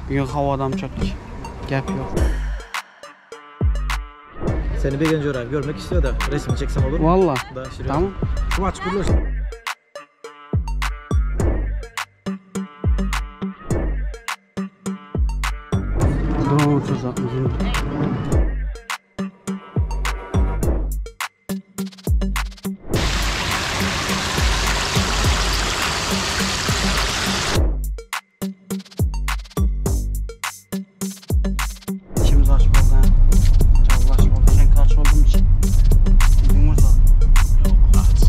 Bugün hawadam çotki. Gep ýok. Seni Begenç Örer görmek istiyor da resmi çeksem olur mu? Valla. Da şuraya. Tamam. Şu aç kuruluş. Drone uçuracakmyz indi. İçimiz aç boldy hä. Jally aç boldy. Seňki aç boldumy hiç? Iýdiňmi bir zat? Ýok, aç.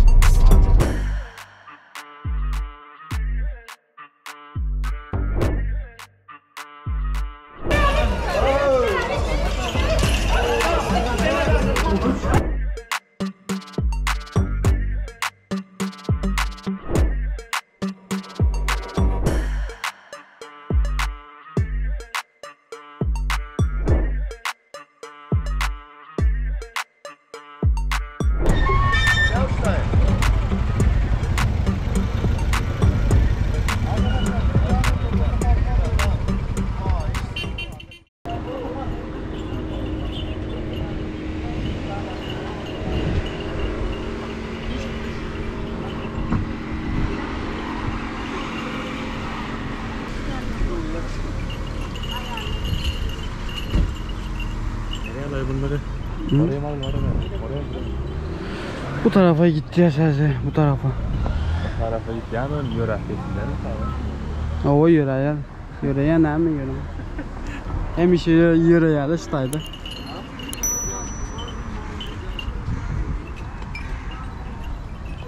Bu tarafa gitdi sesi, bu tarafa. Tarafa gitýän ön ýöräp geçdiler. O ýöreýär. Ýöreýär näme ýöreýär? Hemişe ýöreýär ştaýda.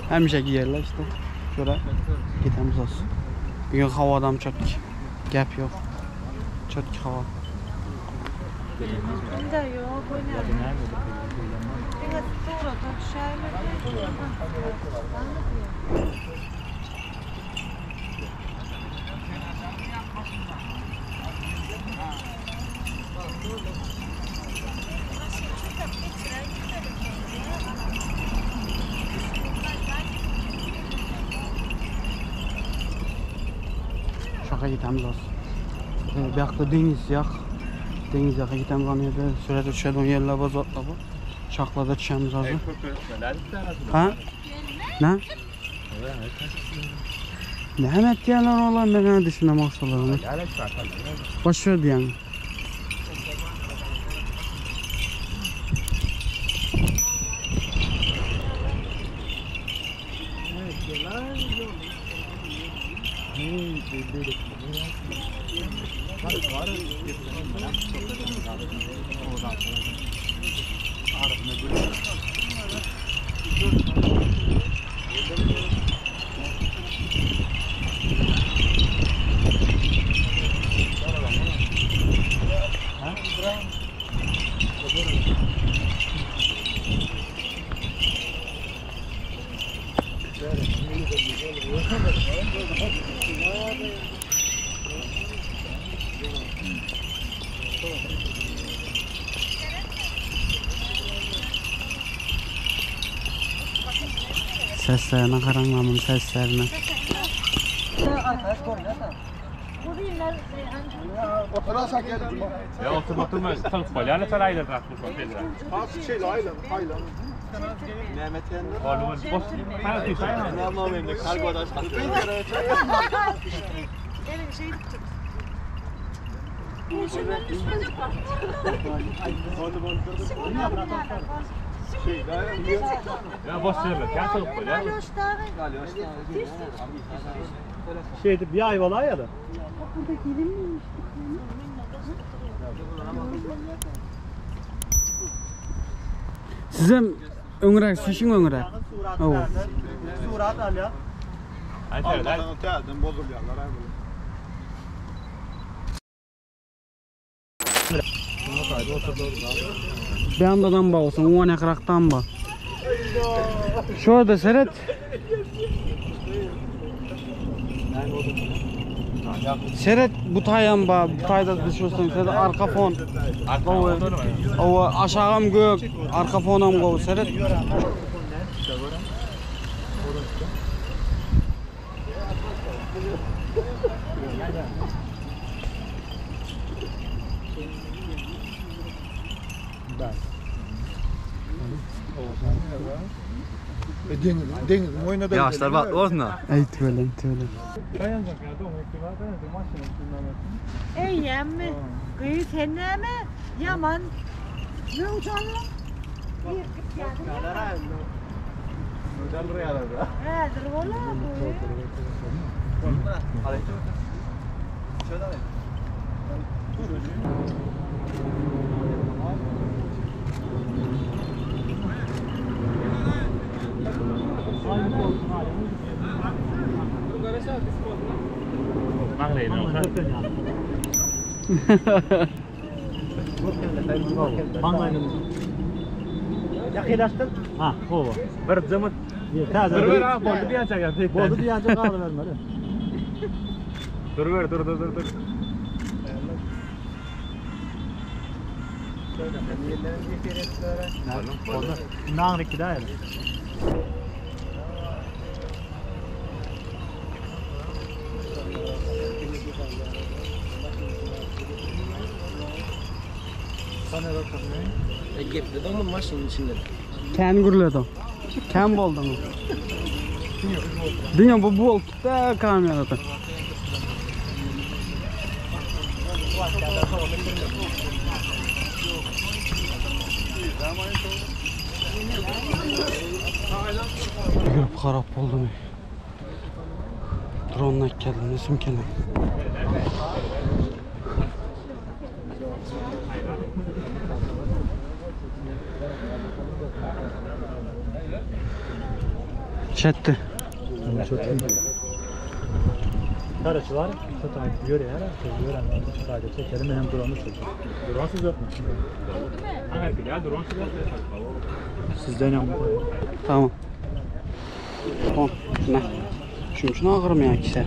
Hemişeki ýerler işte. Şöyle gidemiz olsun. Bugün hawadam çotki. Gep ýok. Çotki hawa. Bunda yok oynayalım. Diňe surata düşäýmedi. Şaka gidemiz olsun. Bu ýakda deňiz ýak. Deňiz ýaka gidemiz ony ýerde surata düşediň ýerler bar, zatlar bar. Şaklarda düşemiz hozir. Ha? Ne? Näme etýärler olar men hä düşünemok şolara. Boş ver diýýäň. Seslerine garaň muň seslerine. Ya oturma oturma salyp bolýar sen aýlar bırak bu şeyler. Gelin şey gidecek. Ya boş yerler. Kän salyp bolýar. Şeydi bir ayvalığa ya da. Sizem öňräk süýşüň öňräk. Hawa. Surat alýar. Aýlar. Bir yandan ba olsun, on ekraktan ba. Şurada seret. Seret bu taýam ba, bu taýda düşürsen seret arka fon. Gowy. Owa aşagam gök, arka fonam gowy seret. Deňiziň boýuna da Ýaşlar bagtly bolsun da. Eý tüweleme tüweleme. Eýýämmi? Gyz sen näme? Ýaman. Möwç aldyň. Häzir bolar bu. Maňlaýyna oka. Ýakynlaşdyr. Ha, gowy. Bir jymyt. Täze. Dur ber ha, boldy diýençä gel. Boldy diýençä galybermeli. Dur ber, dur dur dur dur. Nagry gidäýeli. Gepdi onuň maşynyň içinde. Kän gürledi. Kän boldy. Diňe bu bolup da kamerada. Yürüp harap boldum. Drone'la geldim, sümkelim. Çetdi. Karaçy var. Şu taýda ýörýär, ýörän şu taýda çekelim hem drone'u çekelim. Drone siz ýokmy? Ya drone siz Sizden hem Tamam. Tamam. Ne? Şunun için ağırmayan kişi.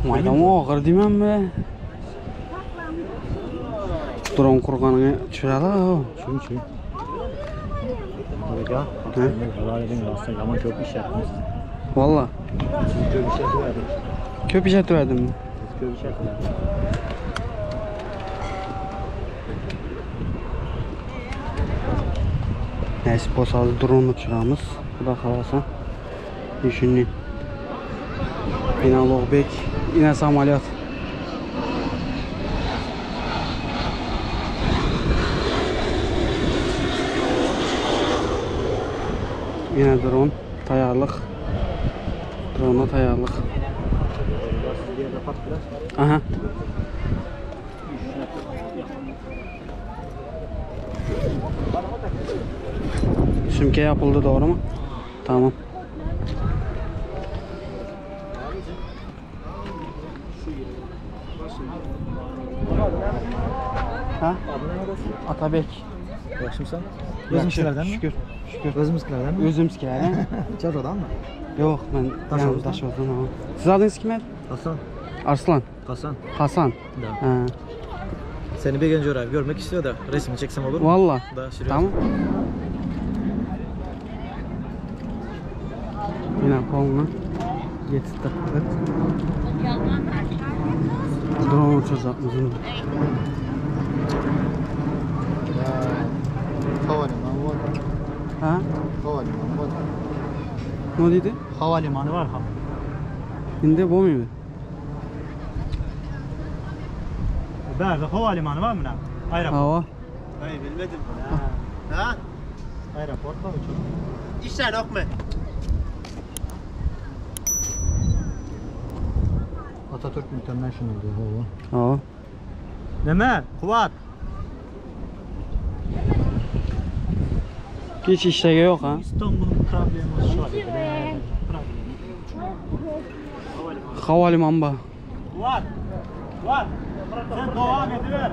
Maydam ağır demem mi? Drone kurganını düşüreli ha. Şu şu. Buraya. Helal edin aslında ama çok iş yapmışsınız. Valla. Siz köp iş yapıyordunuz. Köp iş etmedim. Siz köp iş yapıyordunuz. Neyse bolsa drone uçuramız. Xuda xalasa. Düşünün. Yine Ulugbek, yine samolyot. Yine drone tayarlık. Drone'a tayarlık. Aha. Sümke yapıldı doğru mu? Tamam. Ha? Atabek. Ýagşymysan? Özüňkilerden mi? Şükür. Şükür. Özüňkilerden mi? Özümizkiler. he? Çarşadan mı? Yok ben Daşoguzdan. Daşoguzdan. ha. Siz adınız kim? Hasan. Arslan. Hasan. Hasan. Da. Ha. Seni bir genç abi görmek istiyor da resmini çeksem olur mu? Valla. Da sürüyor. Tamam. Yine polna. Yetdi. Drone uçacakmız indi. Havalimanı var. Ha? Havalimanı var. Ne dedi? Havalimanı var ha. Indi bu muydu? Bärde havalimanı var mı lan? Aeroport. Hava. Hayır bilmedim. Ha? Aeroport var mı çok? İşler yok mu? Atatürk International diyor hava. Hava. Neme? Kuvat. Hiç işlege yok ha. İstanbul'un problemi şu an. Havalimanı ba. Kuvat. Kuvat. Sen devam ediver.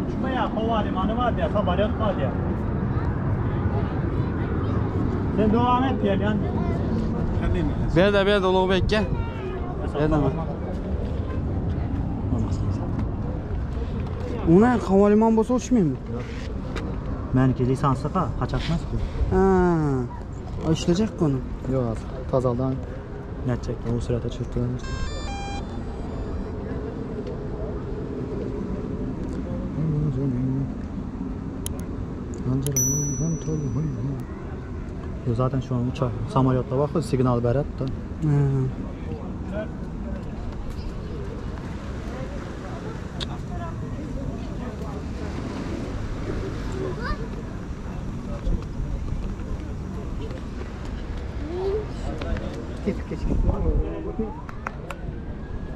Uçmaya havalimanı var diye, samolyot var diye. Sen devam et diye yani. Bir de bir de Ulugbek gel. Bir de mi? Ona havalimanı bolsa uçmayayım mı? Menki lisansı ha, kaçakmaz ki. Ha. İşleyecek onu. Yok az. Tazaldan Ne çek? o sırada çırptılar. Yo zaten şu an uçak samolyotda wagty signal berýär da.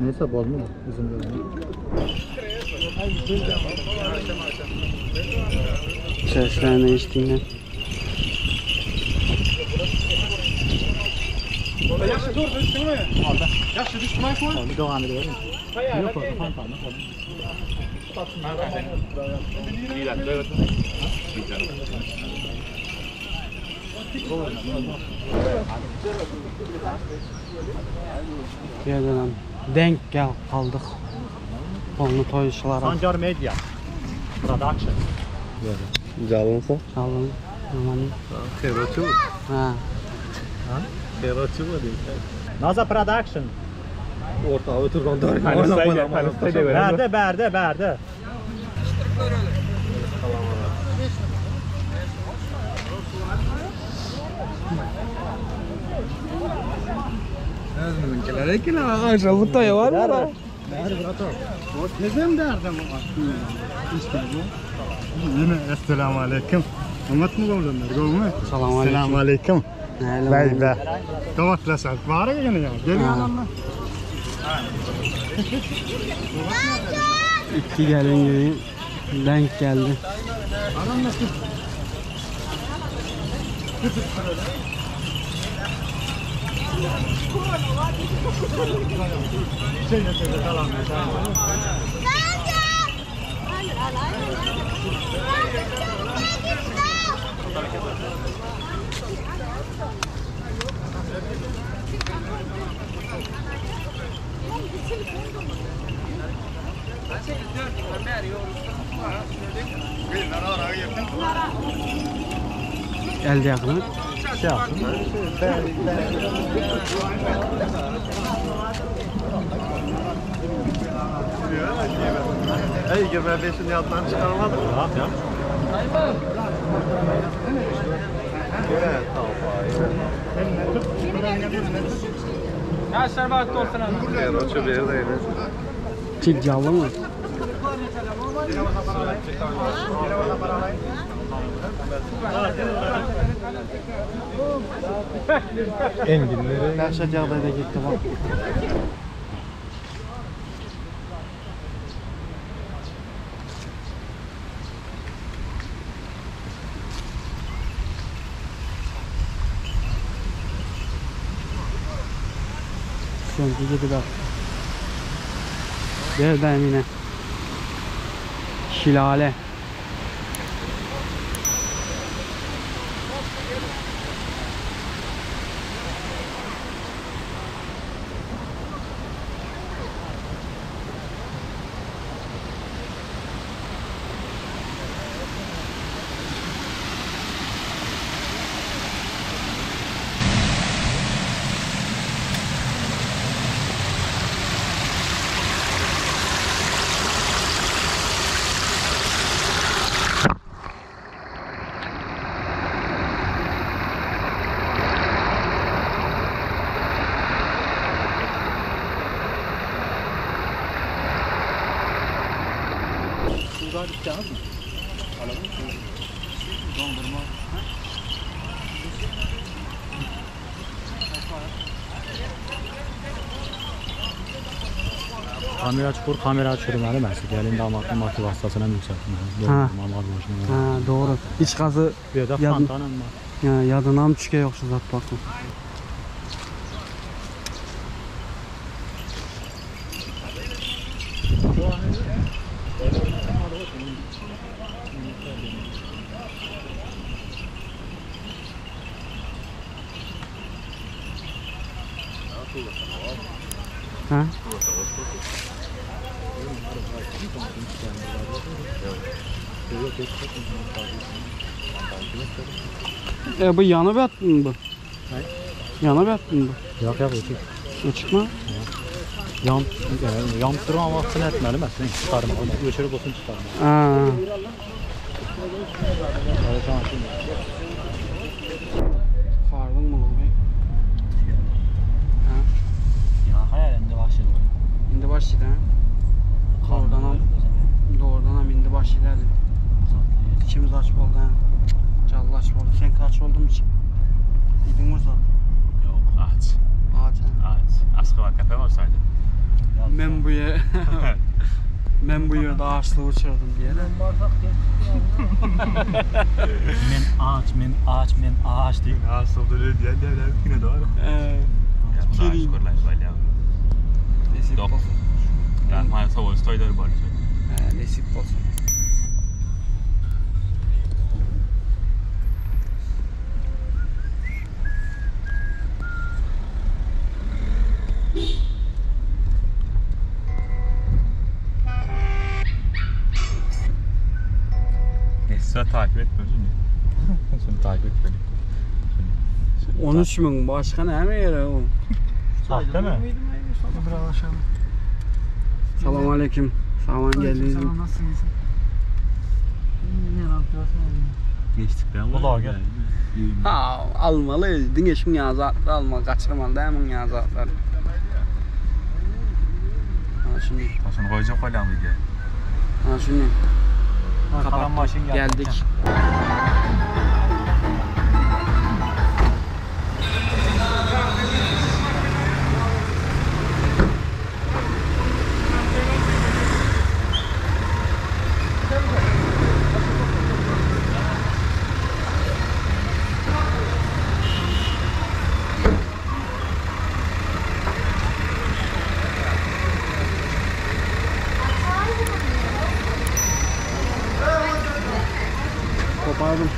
Neyse bozma izin verin. Seslerini eşittiğinden. Bir devam edelim. Yok orada fantan. Bir yerden denk gel kaldık. Onu toyuşlara. Sancar Media Production. Jalınsa. Alın. Aman. Xeyratçı mı? Ha. Xeyratçı mı değil? Naza Production. Orta oturdan dar. Berde berde berde. Yine esselamu aleyküm. Anlat mı oğlanlar? Gowmy? Salam aleyküm. Esselamu aleyküm. Näle Bay be. Gavatlaşalım. Var ya gene ya. Gel yanına. İki gelin gibi denk geldi. Elde yakını. Şey yaptım. Ey 25'in yaddan çıkarmadım. Rahat ya. Xeyratçı bir yerdeydi. Çift canlı mı? Enginleri. Dehşet ýagdaýda gitti bak. Söndü gidip bak. Nereden yine? Şilale. Kamera çukur, kamera çürümeli mesela. Gelin damatın motivasiyasına yükseltmeli. Ha. Dondurma, marujna. Ha, doğru. Hiç gazı Bir de Yadın- fontanım var. ya, yadına mı çıkıyor yoksa zat bakın. Ha? E bu yana bir attın mı bu? Yana bir attın mı Yok yok ötük. bu? Açık mı? Yan, yani yandırma vaxtını etmeli mesela. Çıkarma. Öçürüp olsun çıkarma. Ha. Hardyň mulugy. Ha? Ya hayal indi başladı. Indi başladı ha? Doğrudan Doğrudan indi başladı. İkimiz aç oldu ha. Canlı aç oldu. Sen kaç oldun mu? Yedin mi zaten? Yok aç. Aç ha. Aç. Aşkabat kafe var sadece. Men bu yer Men bu yerde açlığı uçurdum diye de. Men aç, men aç, men aç diýip. Aç oldu diye diye yine doğru. Ee, Ya şükürler böyle. nesip Yok. olsun. Ya maalesef o stoyları böyle. Ee, nesip olsun. Neyse takip etmiyorsun ya. Şunu takip etmedik. 13 min başka ne mi yere o? Sahte mi? Biraz aşağıda. Salam aleyküm. Saman geldiniz. Selam nasılsınız? Ne yapıyorsun? Geçtik ben. Ula gel. Ha almalı. Dinge şun yazatlar alma kaçırmalı değil mi yazatlar? Ha şunu. Şunu koyacak koyalım video. Ha şunu. Arkadan Kapattım. maşın geldi. Geldik. Kopardım.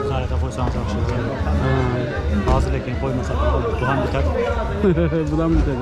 Zarete koysan çok şey. Hazır lekin koymasak duhan biter. Bu da mı dedi?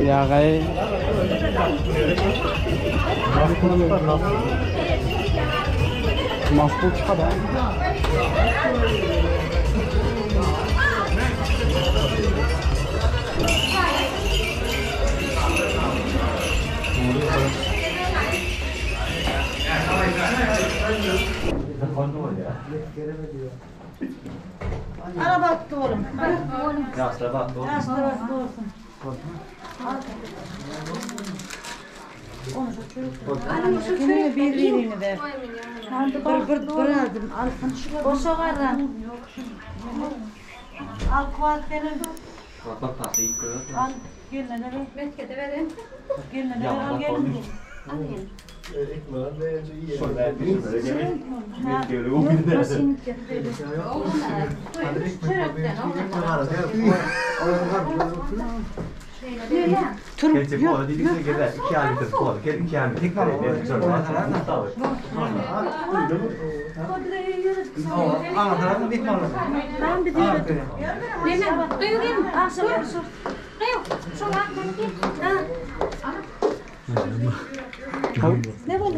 Ya gay. Maftul çıkar ha. Araba attı oğlum. Yaşlı battı olsun. Onu bir birini ver. Bir bir bir aldım. Al. Boşa var. Al kuat benim. Al geline ver. Metkede verin. Geline ver al gelin.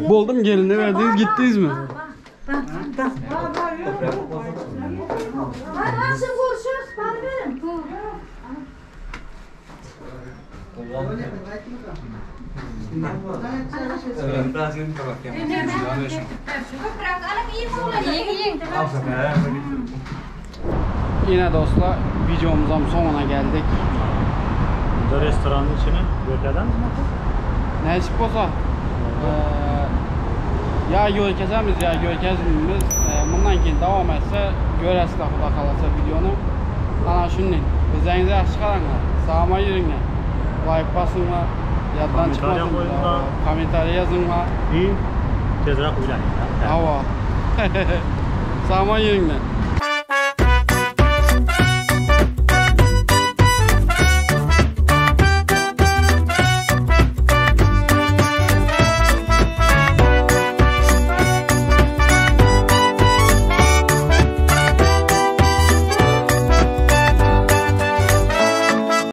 Buldum geline verdiniz gittiniz mi? Akşam görüşürüz. Bana verin. Ine dostlar videomuzam soňuna geldik. Bunda restoranın içini görkezemizmi? Nesip bolsa ya görkezemiz ya görkezmemiz. Mundan keyin davom etse göresizler Xudo xohlasa videoni. Ana shunday. O'zlaringizga yaxshi qaranglar. Sog'lom yuringlar. Like bosinglar. Yoddan Kommentariya chiqmasin. qo'yinglar. Kommentariya yozinglar. İyi. Tezroq uylaning. Havo. Sog'lom yuringlar.